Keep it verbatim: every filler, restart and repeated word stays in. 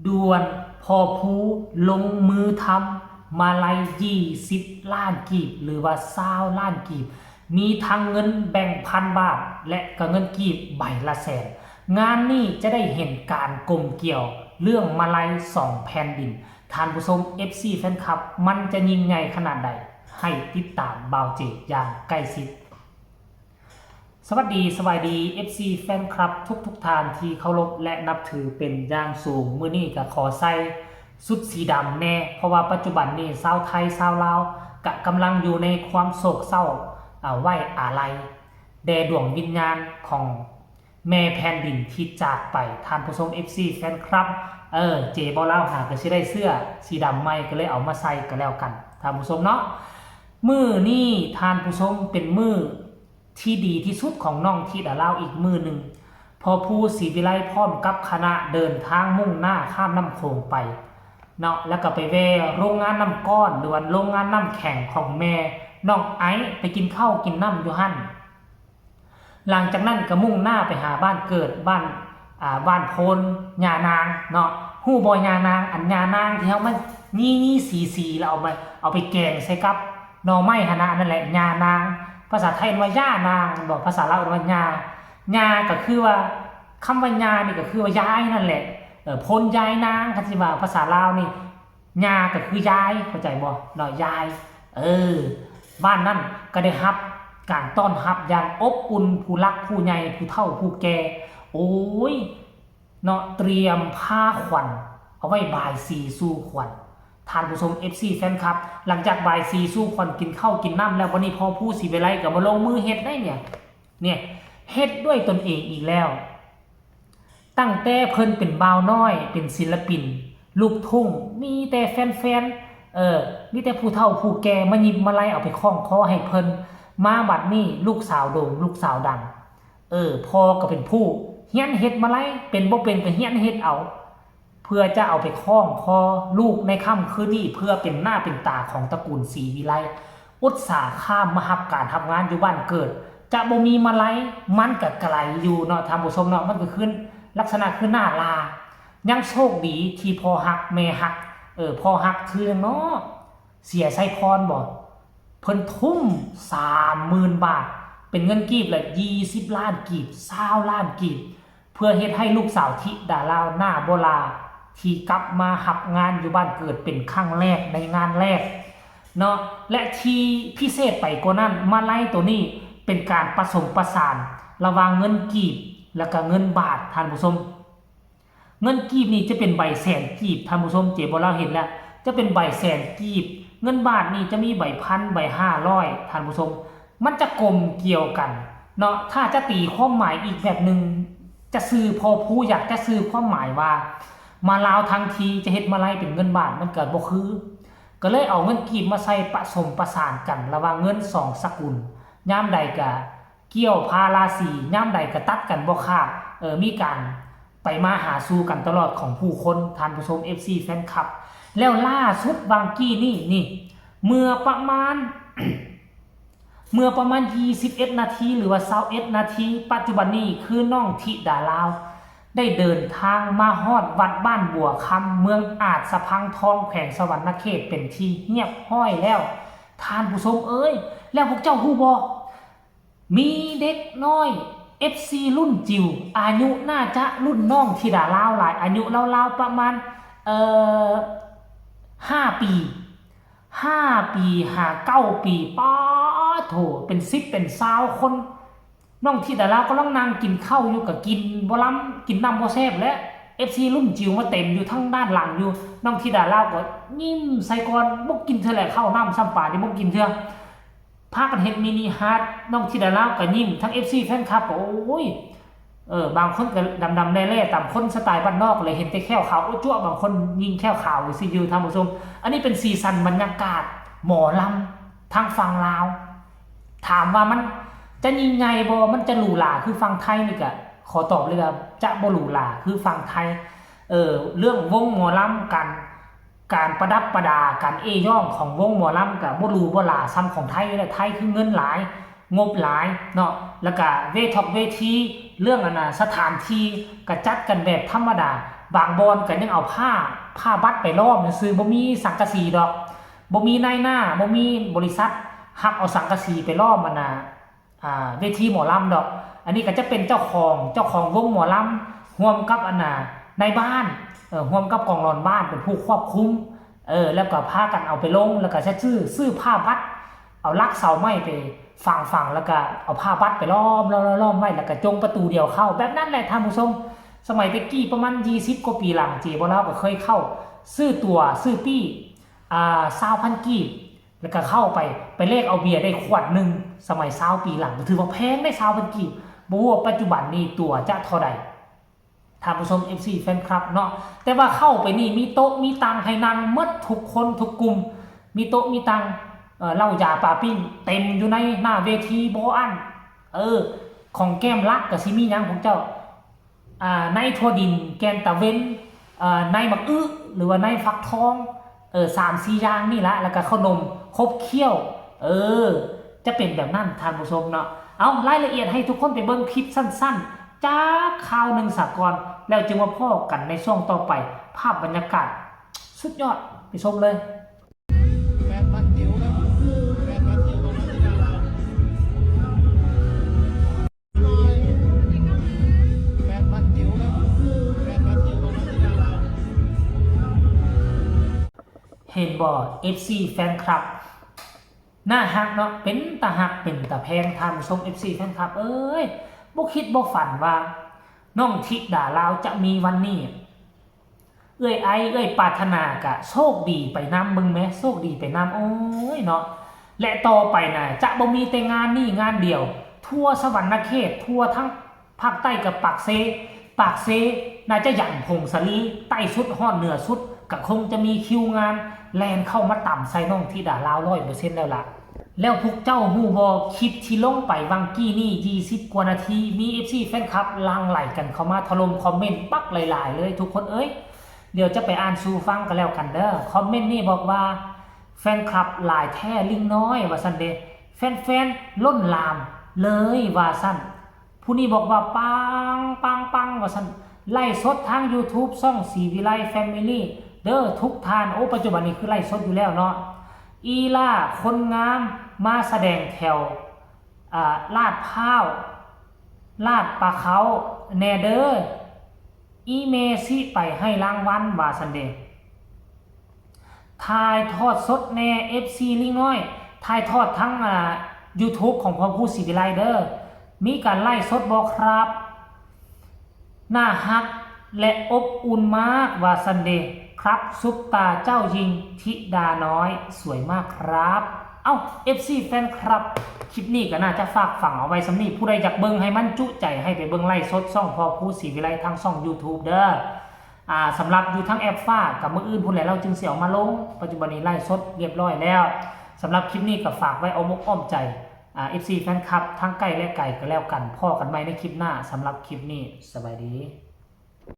ด่วน พอผู้ลงมือทำ มาลัยยี่สิบล้านกีบ หรือว่าซาวล้านกีบ มีทั้งเงินแบงค์พันบาท และก็เงินกีบใบละแสน งานนี้จะได้เห็นการกลมเกี่ยวเรื่องมาลัยสองแผ่นดิน ท่านผู้ชม เอฟซี แฟนคลับ มันจะยิ่งใหญ่ขนาดใด ให้ติดตามบ่าวเจอย่างใกล้ชิด สวัสดี สบายดี เอฟซี แฟนคลับ ทุกๆท่านที่เคารพและนับถือเป็นอย่างสูง มื้อนี้ก็ขอใส่ชุดสีดำแน่ เพราะว่าปัจจุบันนี้ชาวไทยชาวลาวก็กำลังอยู่ในความโศกเศร้า อ่า ไว้อาลัยแด่ดวงวิญญาณของแม่แผ่นดินที่จากไป ท่านผู้ชม เอฟซี แฟนคลับ เออ เจบ่าวลาวหาก็สิได้เสื้อสีดำใหม่ ก็เลยเอามาใส่ก็แล้วกัน ท่านผู้ชมเนาะ มื้อนี้ท่านผู้ชมเป็นมื้อที่ดีที่สุดของน้องธิดาลาวอีกมื้อหนึ่ง พอผู้ศรีวิไลพร้อมกับคณะเดินทางมุ่งหน้าข้ามน้ำโขงไปเนาะ แล้วก็ไปแวะโรงงานน้ำก้อน หรือว่าโรงงานน้ำแข็งของแม่น้องไอซ์ ไปกินข้าวกินน้ำอยู่หั่น หลังจากนั้นก็มุ่งหน้าไปหาบ้านเกิด บ้าน อ่า บ้านโพนย่านางเนาะ ฮู้บ่ย่านาง อันย่านางที่เฮามายี้ๆ สีๆ แล้วเอาไป เอาไปแกงใส่กับหน่อไม้หั่นนะ อันนั้นแหละย่านาง ภาษาไทยเอิ้นว่าย่านาง บอกภาษาลาวเอิ้นว่าย่า ย่าก็คือว่า คำว่าย่านี่ก็คือว่ายายนั่นแหละ เออ โพนยายนาง คันสิว่าภาษาลาวนี่ ย่าก็คือยาย เข้าใจบ่เนาะ ยาย เออ บ้านนั้นก็ได้รับการต้อนรับอย่างอบอุ่น ผู้หลักผู้ใหญ่ ผู้เฒ่าผู้แก่ โอ้ย เนาะ เตรียมผ้าขวัญเอาไว้บายสีสู่ขวัญ ท่านผู้ชม เอฟซี แฟนคลับ หลังจากบายสีสู่ขวัญ กินข้าวกินน้ำแล้ว บัดนี้พอผู้ศรีวิไลก็มาลงมือเฮ็ดได้เนี่ย เนี่ย เฮ็ดด้วยตนเองอีกแล้ว ตั้งแต่เพิ่นเป็นบ่าวน้อย เป็นศิลปิน ลูกทุ่ง มีแต่แฟนๆ เออ มีแต่ผู้เฒ่าผู้แก่มาหยิบมาลัยเอาไปคล้องคอให้เพิ่น มาบัดนี้ลูกสาวโด่ง ลูกสาวดัง เออ พ่อก็เป็นผู้เฮียนเฮ็ดมาลัย เป็นบ่เป็นก็เฮียนเฮ็ดเอา เพื่อจะเอาไปคล้องคอลูกในค่ำคืนนี้ เพื่อเป็นหน้าเป็นตาของตระกูลศรีวิไล อุตส่าห์ข้ามมารับการรับงานอยู่บ้านเกิด จะบ่มีมาลัย มันก็ไกลอยู่เนาะ ท่านผู้ชมเนาะ มันก็คือลักษณะคือหน้าลา ยังโชคดีที่พ่อฮักแม่ฮัก เออ พ่อฮักคือหยังเนาะ เสียไซพรบ่ เพิ่นทุ่ม สามหมื่นบาท เป็นเงินกีบละ ยี่สิบล้านกีบ ซาวล้านกีบ เพื่อเฮ็ดให้ลูกสาวธิดาลาวหน้าบ่หล่า ที่กลับมารับงานอยู่บ้านเกิดเป็นครั้งแรกในงานแรกเนาะ และที่พิเศษไปกว่านั้น มาลัยตัวนี้เป็นการผสมประสานระหว่างเงินกีบ แล้วก็เงินบาท ท่านผู้ชม เงินกีบนี่จะเป็นใบแสนกีบ ท่านผู้ชม เจบ่าวลาวเห็นแล้ว จะเป็นใบแสนกีบ เงินบาทนี่จะมีใบพัน ใบห้าร้อย ท่านผู้ชม มันจะกลมเกี่ยวกันเนาะ ถ้าจะตีความหมายอีกแบบหนึ่ง จะสื่อ พอผู้อยากจะสื่อความหมายว่า มาลาวทั้งทีจะเฮ็ดมาลัยเป็นเงินบาท มันก็บ่คือ ก็เลยเอาเงินกีบมาใส่ผสมประสานกันระหว่างเงินสองสกุล ยามใดก็เกี่ยวพาราศี ยามใดก็ตัดกันบ่ขาด เออ มีการไปมาหาสู่กันตลอดของผู้คน ท่านผู้ชม เอฟซี แฟนคลับ แล้วล่าสุดหว่างกี้นี่ นี่ เมื่อประมาณ เมื่อประมาณ ยี่สิบเอ็ดนาที หรือว่า ซาวเอ็ดนาที ปัจจุบันนี้คือน้องธิดาลาว ได้เดินทางมาฮอดวัดบ้านบัวคำ เมืองอาจสะพังทอง แขวงสะหวันนะเขต เป็นที่เรียบร้อยแล้ว ท่านผู้ชมเอ้ย แล้วพวกเจ้าฮู้บ่ มีเด็กน้อย เอฟซี รุ่นจิ๋ว อายุน่าจะรุ่นน้องธิดาลาวหลาย อายุราวๆ ประมาณ เอ่อ ห้าปี ห้าปี หาเก้าปี ป๊าดโถ เป็นสิบเป็นซาวคน น้องธิดาลาวกำลังนั่งกินข้าวอยู่ ก็กินบ่ลำ กินน้ำบ่แซ่บ และ เอฟซี รุ่นจิ๋วมาเต็มอยู่ทางด้านหลังอยู่ น้องธิดาลาวก็ยิ้มใส่ก่อน บ่กินเทื่อแหละ ข้าวน้ำซ้ำปลานี่บ่กินเทื่อ พากันเฮ็ดมินิฮาร์ท น้องธิดาลาวก็ยิ้ม ทั้ง เอฟซี แฟนคลับก็ โอ้ย เออ บางคนก็ดำๆแล่ๆ ตามคนสไตล์บ้านนอกเลย เห็นแต่แข้วขาวอุจั่ว บางคนยิงแข้วขาวซื่อๆ ท่านผู้ชม อันนี้เป็นสีสันบรรยากาศหมอลำทางฝั่งลาว ถามว่ามันจะยิ่งใหญ่บ่ มันจะหรูหราคือฝั่งไทยนี่ก็ ขอตอบเลยว่าจะบ่หรูหราคือฝั่งไทย เออ เรื่องวงหมอลำ การ การประดับประดา การเอ่ยย่องของวงหมอลำก็บ่หรูบ่หราส่ำของไทย และไทยคือเงินหลาย งบหลายเนาะ แล้วก็เวทอกเวที เรื่องอันน่ะ สถานที่ก็จัดกันแบบธรรมดา บางบ่อนก็ยังเอาผ้า ผ้าบัดไปล้อมซื่อๆ บ่มีสังกะสีดอก บ่มีนายหน้า บ่มีบริษัทรับเอาสังกะสีไปล้อมอันน่ะ อ่า เวทีหมอลำดอก อันนี้ก็จะเป็นเจ้าของ เจ้าของวงหมอลำ ร่วมกับอันน่ะ นายบ้าน เอ่อ ร่วมกับกองหลอนบ้านเป็นผู้ควบคุม เออ แล้วก็พากันเอาไปลง แล้วก็จะซื้อ ซื้อผ้าบัด เอาลักเสาไม้ไปฝังๆ แล้วก็เอาผ้าบัดไปล้อมๆๆๆ ไว้ แล้วก็จ่งประตูเดียวเข้า แบบนั้นแหละท่านผู้ชม สมัยแต่กี้ประมาณยี่สิบกว่าปีหลัง เจบ่าวลาวก็เคยเข้า ซื้อตั๋ว ซื้อปี้ อ่า ซาวพันกีบ แล้วก็เข้าไป ไปแลกเอาเบียร์ได้ขวดหนึ่ง สมัยซาวปีหลัง ถือว่าแพงได้ ซาวพันกีบ บ่ฮู้ว่าปัจจุบันนี้ตั๋วจะเท่าใด ท่านผู้ชม เอฟซี แฟนคลับเนาะ แต่ว่าเข้าไปนี่มีโต๊ะมีตังให้นั่งหมดทุกคนทุกกลุ่ม มีโต๊ะมีตัง เอ่อ เหล้ายาปาปิ้งเต็มอยู่ในหน้าเวทีบ่อั้น เออ ของแก้มลักก็สิมีหยังของเจ้า อ่า ในถั่วดิน แกนตะเวน เอ่อ ในหมากอึ หรือว่าในฟักทอง เออ สามสี่อย่างนี่ละ แล้วก็ขนมขบเคี้ยว เออ จะเป็นแบบนั้นท่านผู้ชมเนาะ เอารายละเอียดให้ทุกคนไปเบิ่งคลิปสั้นๆ จากคราวหนึ่งสากอน แล้วจึงมาพ้อกันในช่วงต่อไป ภาพบรรยากาศสุดยอด ไปชมเลย แฟนพันธุ์จิ๋วครับ แฟนพันธุ์จิ๋วของนักกีฬาเรา แฟนพันธุ์จิ๋วครับ แฟนพันธุ์จิ๋วของนักกีฬาเรา เห็นบ่ เอฟซี แฟนคลับ น่าฮักเนาะ เป็นตาฮัก เป็นตาแพง ท่านผู้ชม เอฟซี แฟนคลับ เอ้ย บ่คิดบ่ฝันว่า น้องธิดาลาวจะมีวันนี้ เอื้อยไอ เอื้อยปรารถนากะโชคดีไปนำ เบิ่งแหม โชคดีไปนำ โอ้ยเนาะ และต่อไปน่ะ จะบ่มีแต่งานนี้งานเดียว ทั่วสะหวันนะเขต ทั่วทั้งภาคใต้กับปากเซ ปากเซ น่าจะย่างผงสาลี ใต้สุดฮอดเหนือสุด ก็คงจะมีคิวงานแล่นเข้ามาตำใส่น้องธิดาลาว ร้อยเปอร์เซ็นต์ แล้วล่ะ แล้วพวกเจ้าฮู้บ่ คลิปที่ลงไปวังกี้นี่ ยี่สิบกว่านาที มี เอฟซี แฟนคลับหลั่งไหลกันเข้ามาถล่มคอมเมนต์บักหลายๆ เลย ทุกคนเอ้ย เดี๋ยวจะไปอ่านสู่ฟังกันแล้วกันเด้อ คอมเมนต์นี่บอกว่า แฟนคลับหลายแท้ลิงน้อย ว่าซั่นเด้ แฟนๆ ล้นหลามเลย ว่าซั่น ผู้นี้บอกว่า ปัง ปัง ปัง ว่าซั่น ไลฟ์สดทาง YouTube ช่องศรีวิไล Family เด้อทุกท่าน โอ้ ปัจจุบันนี้คือไลฟ์สดอยู่แล้วเนาะ อีล่าคนงามมาแสดงแถว อ่า ลาดพร้าว ลาดปลาเขาแน่เด้อ อีเมสิไปให้รางวัล ว่าซั่นเด้ ถ่ายทอดสดแน่ เอฟซี ลิงน้อย ถ่ายทอดทั้ง อ่า YouTube ของพ่อครูศรีวิไลเด้อ มีการไลฟ์สดบ่ครับ น่าฮักและอบอุ่นมาก ว่าซั่นเด้ ครับ ซุปตาเจ้าหญิงธิดาน้อย สวยมากครับ เอ้า เอฟซี แฟนคลับ คลิปนี้ก็น่าจะฝากฝังเอาไว้ส่ำนี้ ผู้ใดอยากเบิ่งให้มันจุใจ ให้ไปเบิ่งไลฟ์สดช่องพ่อครูศรีวิไลทางช่อง YouTube เด้อ อ่า สำหรับอยู่ทางแอปฟ้ากับมื้ออื่นพู้นแหละ เราจึงสิเอามาลง ปัจจุบันนี้ไลฟ์สดเรียบร้อยแล้ว สำหรับคลิปนี้ก็ฝากไว้อ้อมอกอ้อมใจ อ่า เอฟซี แฟนคลับทั้งใกล้และไกลก็แล้วกัน พ้อกันใหม่ในคลิปหน้า สำหรับคลิปนี้ สบายดี